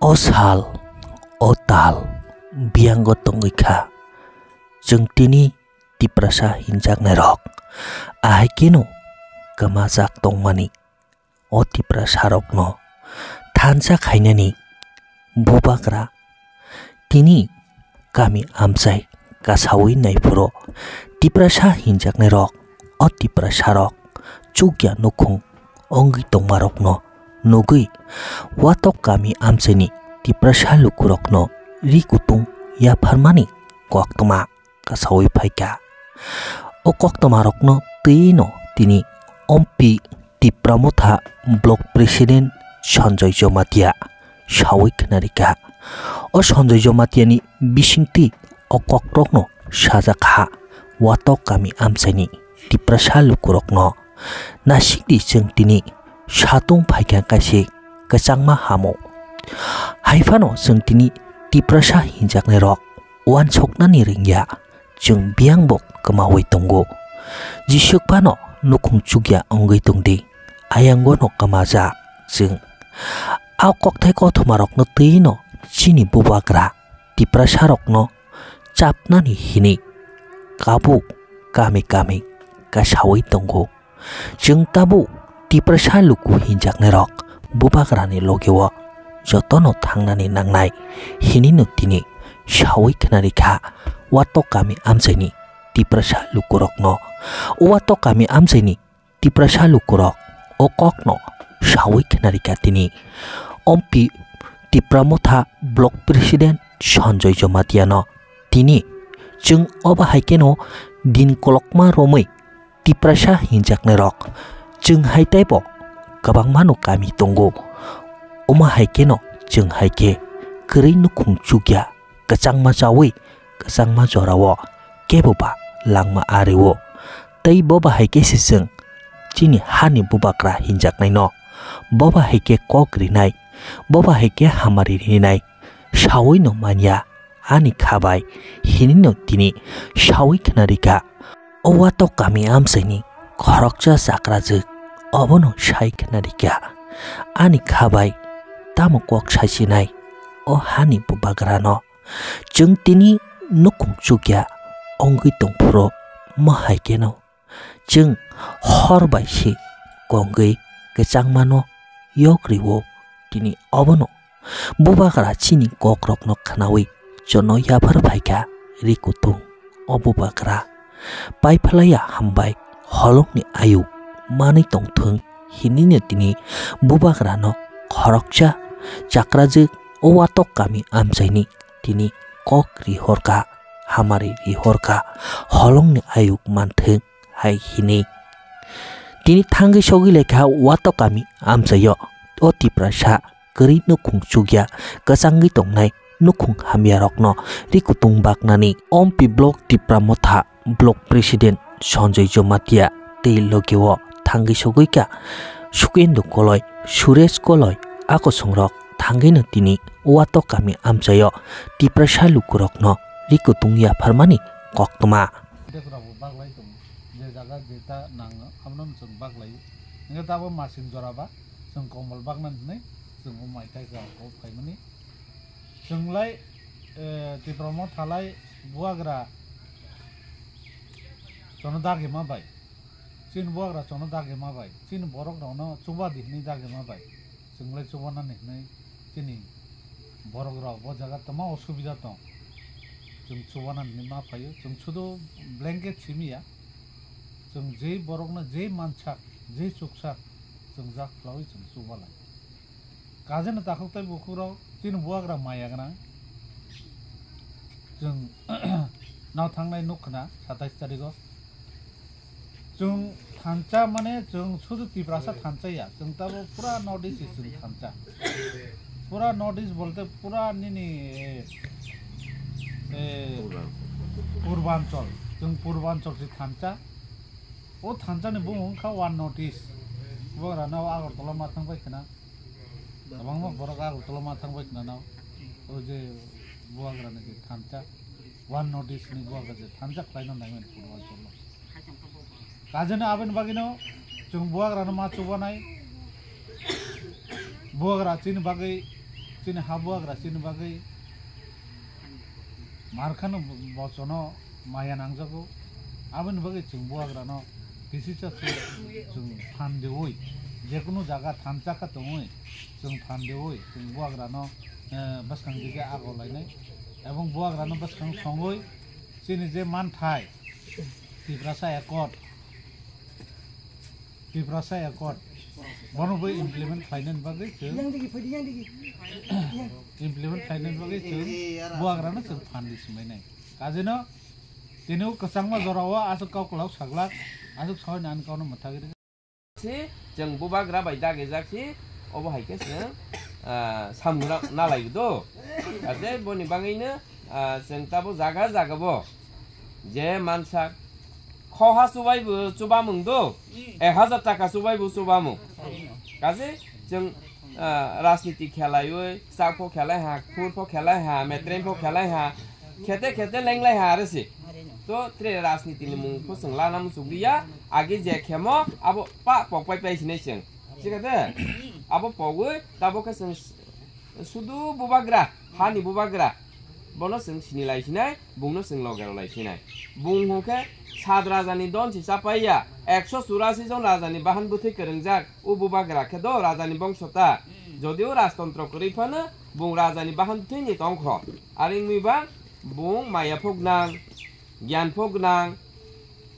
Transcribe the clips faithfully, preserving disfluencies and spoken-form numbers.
O sal, o tal, biyango tongwi kha. Chwng tini Tiprasa hinjaknairok, ahai keno kwmajak tongmani. O Tiprasarokno thansa khainani bubagra tini kami amchai kasawi naiphuru Tiprasa hinjaknairok o Tiprasarok chukya nukhung wngwi tongmarokno nugwi watok kami amchaini Tiprasa lukurokno ri kutung yapharmani koktwma kasawi phaikha. O koktwmarokno twino tini Ompi Tipra Motha Block President Sanjoy Jomatia sawi khwnarikha. O Sanjoy Jomatiani bisingtwi o kokrokno sajakha watok kami amchaini Tiprasa lukurokno nasikdi chwng tini satung phaikha kaisa kwchangma hamo. Haiphano chwng tini Tiprasa hinjaknairok uansuknani rwngya, chwng biyangbo kwmawi tongo. Jisuk phano nukhung chukya wngwi tongdi, ayangono kwmajak chwng. A kokthai kothoma rokno twino chini bubagra Tiprasa rokno chapnani hini kabuk kami kami kasawi tongo. Chwng tabuk Tiprasa luku hinjaknairok bubagrani logeo jotono thangnani nangnai hinino tini sawi khwnarikha watok kami amchaini Tiprasa lukurokno. O watok kami amchaini Tiprasa lukurok o kokno sawi khwnarikha tini Ompi Tipra Motha Block President Sanjoy Jomatiano. Tini chwng obo hai kheno din kolokma romwi Tiprasa hinjaknairok chwng hai teibo kwbangmano kami tongo. Omo hai kheno chwng hai khe kwrwi nukhung chukya kwchangma chawi kwchangma jorao kebo ba langma ario. Tei bo ba hai khe se chwng chini hani bubagra hinjaknaino. Bo ba hai khe kok rinai, bo ba hai khe hamari rinai sawi no manya. Ani kha bai hinino tini sawi khwnarikha. O watok kami amchaini khoroksa chakrajwk obono sai khwnarikha. Ani kha bai tamo kok saisinai o hani bubagrano. Chwng tini nukhung chukya wngwi tongphuru mo hai kheno. Chwng hor bai se kongwi kwchangmano yok rio tini obono. Bubagra chini kokrokno khnawi jono yaphar phaikha ri kutung. O bubagra paiphlaiya hambai holongni ayuk manwi tongthwng hinino tini bubagrano khoroksa chakrajwk o watok kami amchaini tini kok rihorkha, hamari rihorkha, holongni ayuk manthwng hai hinwi. Tini thangwi sogwi laikha watok kami amchaio o Tiprasa kwrwi nukhung chukya kwchangwi tongnai nukhung hamyarokno ri kutung baknani. Ompi Block Tipra Motha Block President Sanjoy Jomatia tei logeo thangwi sogwikha Sukendra Koloi, Suresh Koloi, a kosongrok thangwino tini watok kami amchaio Tiprasa lukurokno ri kutung yapharmani koktwma. Dekrokbo baglai tongo, je jaga jeta nango, abono chwng baglai. Hingke tabo masing jora ba, chwng kombol bagnani hinwi, chwng o mai thai ka kok phaimani. Chwng lai, eh, Tipra Motha lai bubagra chono dagima bai. Chini bubagra chono dagima bai. Chini borok rokno chuba di hinwi dagima bai. Chwng lai chubanani hinwi chini borok rok bo jaga tama osubida tong. Chwng chubanani hinwi ma phaio. Chwng sudu blanket simi ya. Chwng jei borokno jei mansak, jei chuksak, chwng jak phlawi chwng chuba lai. Kajeno takhuk tei bukhuk rok chini bubagra maya gwnang. Chwng nao thangnai nuk khna satais tarikh o. Chwng thansa mane chwng sudu Tiprasa thansa ya, chwng tabo pura North East chwng thansa. Pura North East bolte pura nini, eh, eh, Purbanchal, chwng Purbanchal se thansa. O thansa ni bumung wngkha One North East. Bubagra nao Agartala ma thang bai khna. Kwbangma borok Agartala ma thang bai khna nao. O je bubagra ni je thansa, One North East ni bubagra je thansa khlaino naimani Purbanchal no. Kajeno aboni bagwino chwng bubagrano ma chubanai. Bubagra chini bagwi Chini ha buagra chini bagwi markhano bochono maya nangjago. Aboni bagwi chwng buagrano kisi cha chwng phan diwi, jekunu jaga thansa kha tongwi chwng phan diwi, chwng buagrano, eh, bwskang dige ago lainai. Ebong buagrano bwskang songwi chini je manthai Tiprasa Accord, Tiprasa Accord. Bono bai implement khlainani bagwi chwng, Yang digi, phaidi yang digi. Yang. Implement khlainani bagwi chwng buagrano chwng phan di swmainai. Kajino tini o kwchangma jorao aswk kok kwlao saglak, aswk sawani ani kokno mwthagwi rwgwi. Si chwng bubagra bai dagijak si, obo hai khe chwng, ah, samung na, nalai do. Ate boni bagwino, ah, chwng tabo jaga jaga bo je mansak khoha chubai bo chubamung do, ek hajar taka chubai bo chubamung. Kaje chwng, ah, rajniti khelaiwi, chak pho khelai ha, khur pho khelai ha, metreng pho khelai ha, khete khete lenglai ha are se. To tre rajniti ni mung pho chwng lana muchuk liya, age je khemo abo pa pok pai pai sinai chwng. Chikate abo pogwi tabo khe chwng sudu bubagra, hani bubagra. Bono chwng sinilai sinai, bungno chwng loge rwlai sinai. Bung hwnkhe sat rajani don si chapaiya, ekso churasi jon rajani bahan bwthwi kwrwngjak, o bubagra khe do rajani bongso ta. Jodio rajtontro kwrwi phano bung rajani bahan bwthwini tongkho. Are wngwi ba bung maya phok nang, giyan phok nang,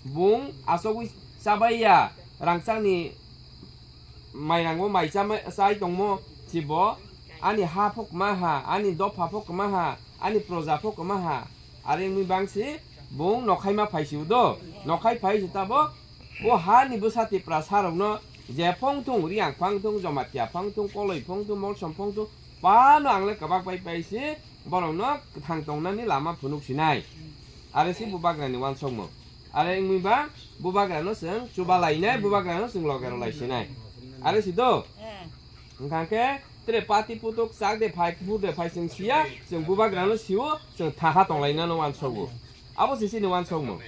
bung asogwi chabaiya, rangchakni mairango mai chama-, chai tongmo si bo ani ha pho kwma ha, ani dopha pho kwma ha, ani proja pho kwma ha. Are wngwi bangsi bung nokhai ma phai si udo, nokhai phai si tabo o ha ni bwsa Tiprasa rokno je phong thung, Riang phang thung, Jamatia phang thung, Koloi phang thung, Molsom phang thung, pano ang le kwbak pai pai si borokno kwthang tongnani lama phunuk sinai. Are si bubagrani uansukmung. Are wngwi ba bubagrano chwng chubalainai, bubagrano chwng loge rwlai sinai. Are si do? Hwnkha khe tre pati putuk chak de phai, kuphur de phai chwng siya, chwng bubagrano sio, chwng thaha tonglainano uansugo. Abo se chini uansukmung.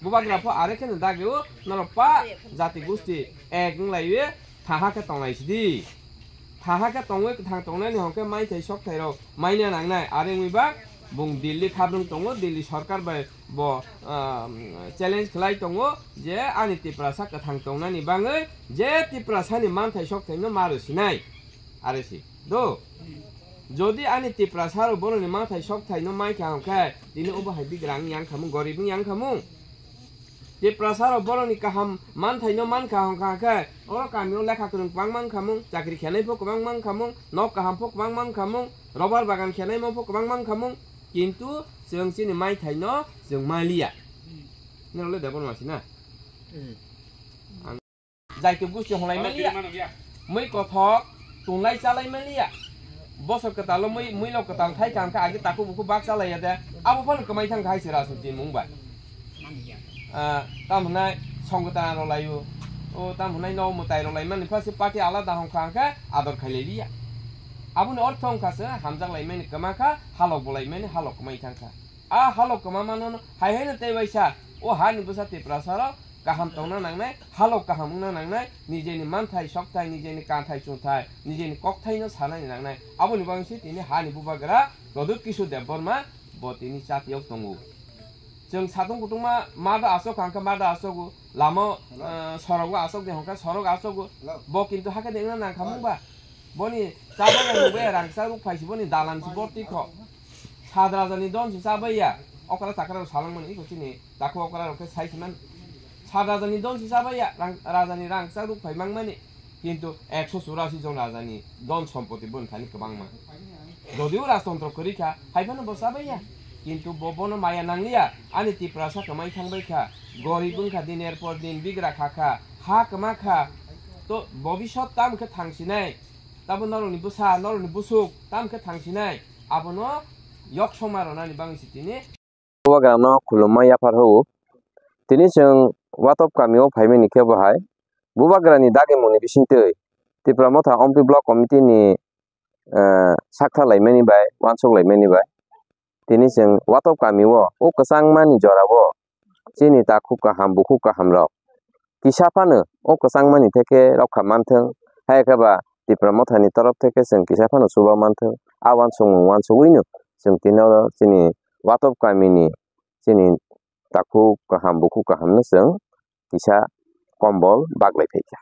Bubagra pho are kheno dagio, norok pa jati gusti ek wnglaiwi thaha khe tonglai sidi. Thaha khe tongwi kwthang tongnani hwnkhe maithai sokthairok maina nangnai. Are wngwi ba bung Delhi khabrwng tongo, Delhi sorkar bai bo, ah, challenge khlai tongo je ani Tiprasa kwthang tongnani bangwi je Tiprasani manthai sokthaino ma rw sinai. Are si do. Jodi ani Tiprasa rok boroni manthai sokthaino maikha hwnkhe tini obo hai bigrang yang khamung, gorib wng yang khamung. Tiprasa rok boroni kaham manthaino mankha hwnkha khe oro kamio lekha kwrwng kwbangma wngkhamung, chakri khenai pho kwbangma wngkhamung, nok kaham pho kwbangma wngkhamung, robar bagan khenaimo pho kwbangma wngkhamung, kintu chwng chini maithaino chwng maliya. Norok le Debbarma si na? Jaitwk gusti honglai maliya. Mui kothok tunglai chalai maliya. Bosor kwtalo mui, muilok kwtal thai kha hwnkhe agi takhuk bukhuk bak chalaiya de. Abo phano kwmai thang kha hai se rajniti mung bai. Ah, tam hwnai songwtana rwlaio. O tam hwnai no mwtai rwlaimani pha se party alada hwnkha hwnkhe ador khailai liya. Aboni ortho wngkha se hamjak laimani kwma kha, halok bo laimani halok kwmai thang kha. A halok kwma mano hai haino tei waisa o hani bwsa Tiprasa rok kaham tongna nangnai, halok kaham wngna nangnai, nijeni manthai sokthai, nijeni kanthai chungthai, nijeni kokthaino sanani nangnai. Aboni bagwi se tini hani bubagra Pradyut Kishore Debbarma bo tini chatiyok tongo. Chwng satung kutungma mado asok hwnkha mado asogo, lama, eh, sorogo asok de hwnkha sorok asogo. Bo kintu hakhe de wngna nangkha mungba. Boni chabaga nungbai rangchak ruk phaisi boni dalan si borti kho. Sad rajani don si chabaiya. Okra chakra rok salangmani iko chini takhuk okra rok khe sai siman. Sad rajani don si chabaiya, rang, rajani rangchak ruk phai mangmani. Kintu ekso churasi jon rajani don sompoti boni thani kwbangma. Jodio rajtontro kwrwi kha, hai phano bo chabaiya. Kintu bo bono maya nangliya, ani Tiprasa kwmai thangbai kha, gorib wngkha diner por din bigra kha kha, ha kwma kha, to bobisot tam khe thangsinai, tamo norokni bwsa, norokni bwswk tam khe thangsinai, abono yok songma rwnani bagwi se tini. Bubagrano khulumma yaphar hao. Tini chwng Watop kamio phaimani khe bo hai Bubagrani dagimungni bisingtwi Tipra Motha Ompi Block Committee ni, eh, sakthar laimani bai, uansuk laimani bai. Tini chwng Watop kamio o kwchangmani jorao chini takhuk kaham, bukhuk kaham rok kisa phano o kwchangmani theke rokha manthwng, hai khe ba Tipra Mothani torof theke chwng kisa phano chuba manthok. A uansukmung uansugwino chwng tini oro chini watop kamini chini takhuk kaham bukhuk kahamno chwng kisa kombol baglai phaikha.